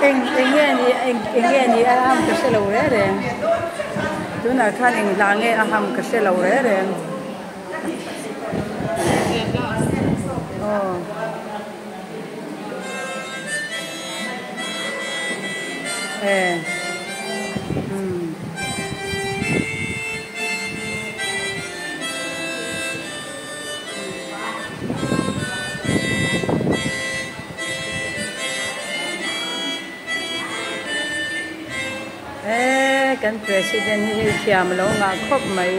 Eng eng nge ni eng eng nge ni a ham ka hre lo reng reng tunah khan eng hla nge a ham ka hre lo reng reng aw. E umm. E kan president hi hei thiam a lo ngah khawp mai.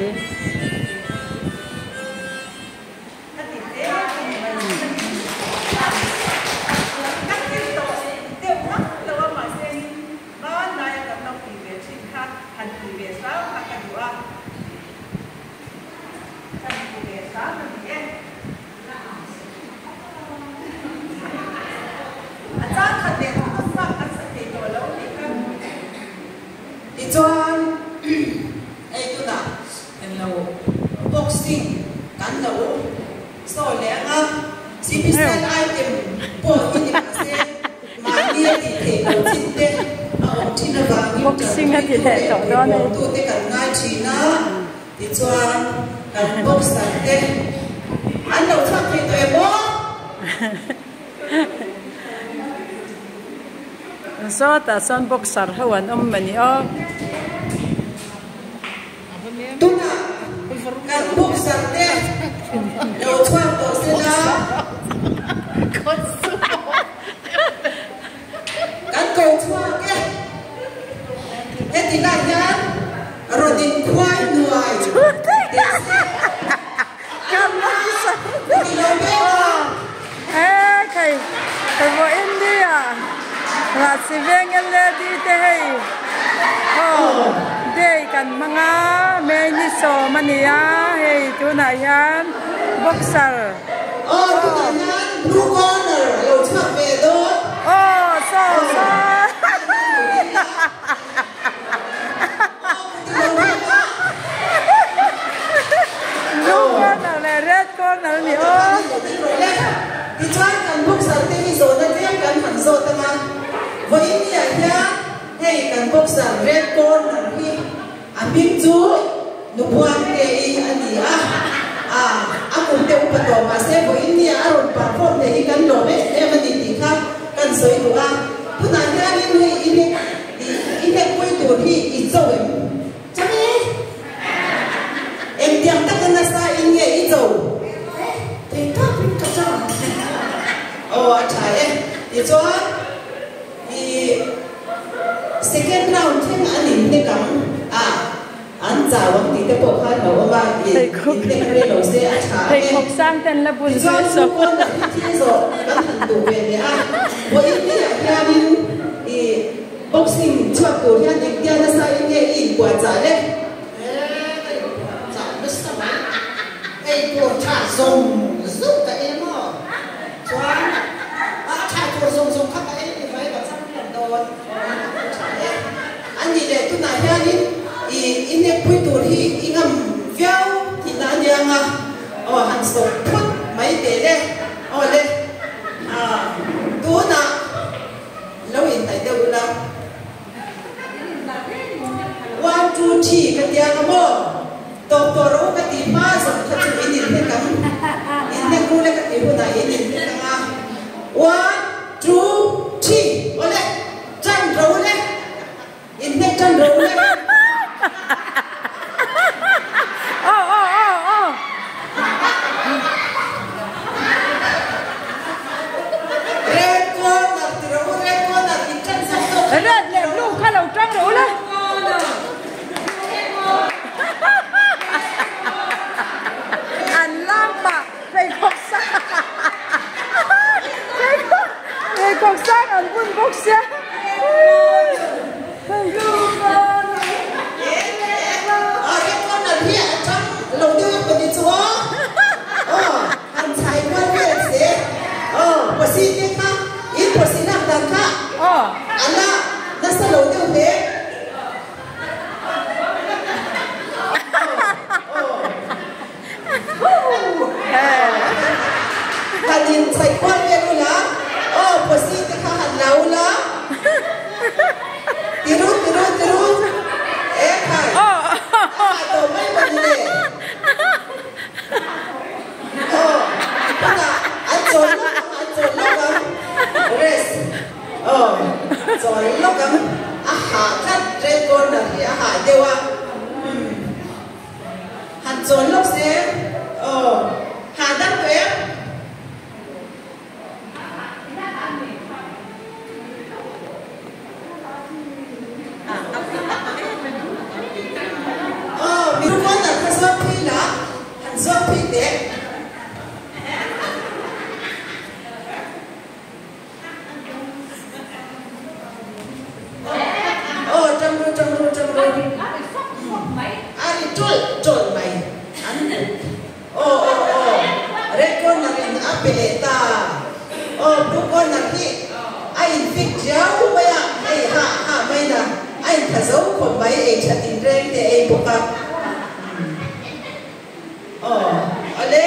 Tichuan hei tunah englo boxing kan lo sawi leh ang a, special item pawh hi ni mahse mahni a tih theih loh chin te a awm thin avangin Boxing a ti leh tawh dawn a ni. Tute kan ngai thin a. Tichuan, kan boxer te an lo chhuak thei tawh em aw? Sawtah sawn boxer ho an awm a ni aw. Tunah kan boxer te lo chhuak tawh se la, Kan ko chhuak e. Heti lai hian rawn inkhuai nuai teh se. Ni lo mek a. E khai ka vaw India Rahsi veng lady te hei aw day kan hmang a May ni sawm a nia hei tunah hian boxer. Aw tunah hian blue corner a lo chhuak ve dawn. Aw saw saw. Blue corner leh red corner a ni aw. Tichuan kan boxer te hi zawhna tlem kan han zawt ang a, vawiin niah hian hei kan boxer red corner hi A hming chu Nubuante-i a ni a, a a kum te upa tawh mahse vawiin nia a rawn perform thei hi kan lawm em em a ni tih kha kan sawi duh a. Tunah hianin hei i hnek i i hnekpui tur hi i cho em? Chami! Engtiang taka nasa in nge i cho? Thei tawpin ka cho ang. Aw a tha e. Tichuan. I second round thleng an inhnek ang a, an chau ang tih te pawh kha a hlauhawm a, i inhnek rei lo se a tha ang e. Pheikhawk sang ten la bun Tichuan ve sawk. chu pawn a thi thil zawh kan han duh ve leh a, vawiin niah hianin i boxing chhuak tur hian engtia nasa in nge i inpuahchah le? He ka inpuahchah nasa mai, ei tur tha zawng zawng ka em aw. Chuan a tha tur zawng zawng kha ka ei ni mai ka chang hian dawn a tha e. A nih leh tunah hianin i i hnekpui tur hi i ngam viau tihna a nia nga aw han sawp phut mai teh le aw le a tunah lo inhnaih deuh ula one two three ka tia nga maw. Tawp tawh rawh u ka ti hma zawng kha chu in inhnek ang. Inhnek rule ka tih hunah in inhnek ang a. One, two, three, awle, tan ro le. Inhnek tan ro le. Aw aw aw aw. Red corner ti rawh u, red corner in tan zawk zawk. Red leh blue kha lo tang rawh u le. An lam pah pheikhawk sang pheikhawk sang an bun bawk sia. Han in chhaih kual vel ula, aw posi te kha han la ula. ei tha tinreng te a ei bawk a. Aw awle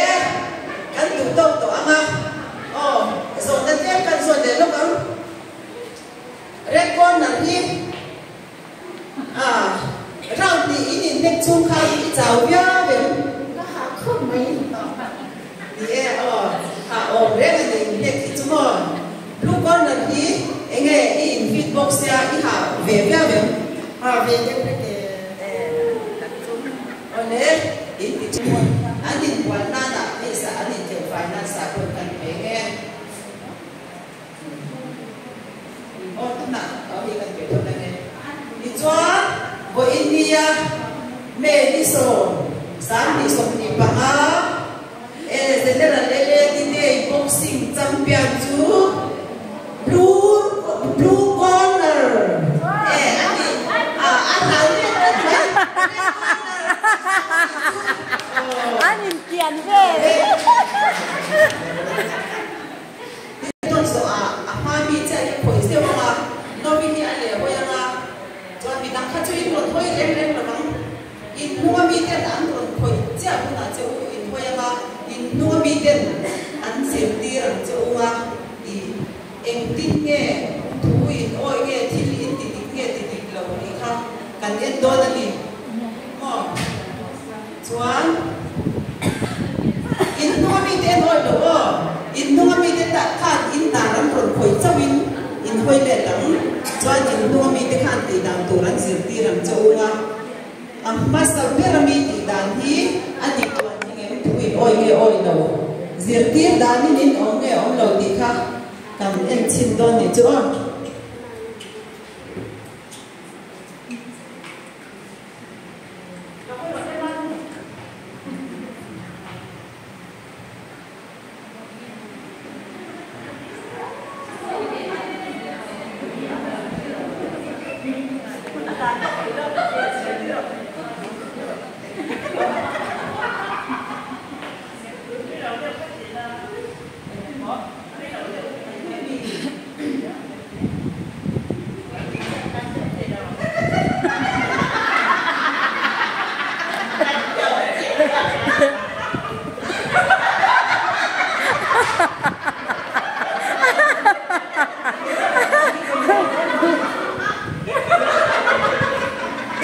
kan duh tawk tawh ang a, aw zawhna tlem kan zawt leh lawk ang. Red corner hi a round hnih in inhnek chhung khan i chau viau em? Ka hah khawp mai. Ni e aw, hah awm reng a ni inhnek hi chu maw? Blue corner hi enge i in fit bawk sia i hah ve viau em? Hah ve deuh vek e. E tak chu awle in ti thin. An inbual nanah hei sa an intleuh fai nan sahbawn kan pe nge. Aw tunah aw hi kan pe phawt ange. Tichuan vawiin nia May ni 10, 2025 e General LAD Day Boxing Champion chu Blue Blue Corner e a ni a a hlau let tlat mai Red Corner a ni chu aw. An intian vel. Tin zawh ah a hma mi chiah hi khawi zeuh ang a, Novi hi a leh hawi ang a, chuan midang kha chu in rawn hawi reng reng lo ang, in hnung a mi ten an rawn khawi chiah hunah che u in hawi ang a, in hnung a mi ten an zirtir ang che u a, i engtin nge thu in awi nge thil in ti dik nge ti dik lo tih kha kan en dawn a ni maw? Chuan in hnunga mite an awih loh aw, in hnunga mite tak khan in dar an rawn khawih chauhin in hawi let ang. Chuan in hnunga mite khan tih dan tur an zirtir ang che u a, a hmasa bera mi tih dan hi a dik tuan thing em thu in awih nge awih lo, zirtir danin in awm nge awm lo tih kha kan en chhin dawn ni chu aw.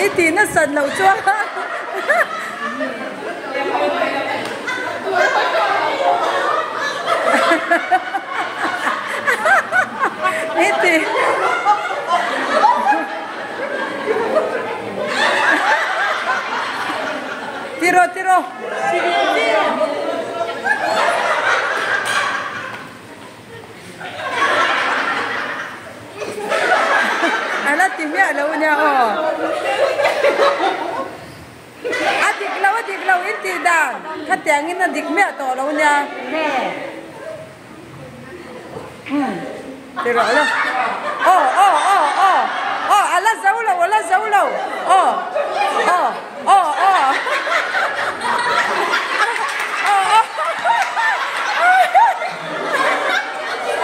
I tih nasat loh chuan I ti. Tiro tiro. A la ti miah lo nia aw. A dik lo a dik lo in tih dan khatiangin a dik miah tawh lo nia. Umm ti rawh la. Aw aw aw aw aw a la zo lo a la zo lo aw aw aw aw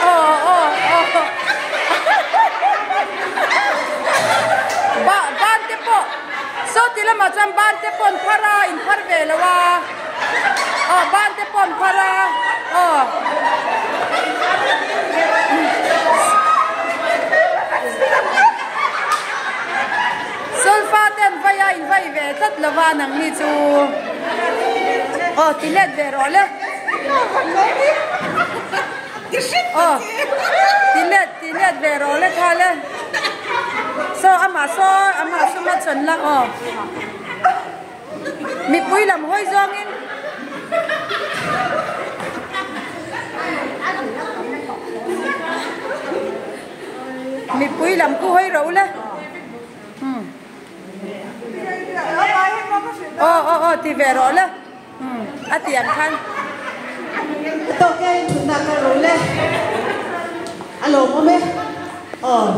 aw aw aw ba ban te pawh saw ti lamah chuan ban te pawh an phar a in phar ve lo a. Aw ban te pawh an phar a aw. Sulfa te an vai a in vai ve tlat lo va nang ni chu aw ti let ve rawh le. Aw ti let ti let ve rawh le kha le. Saw amah saw amah suma chawn la aw. Mipui lam hawi zawngin. Mipui lam khu hawi ro le. Hmm. Aw aw aw ti ve rawh le. Hmm. A ti ang khan. Tawk e thutna ka ro le. A lawmawm e. Aw.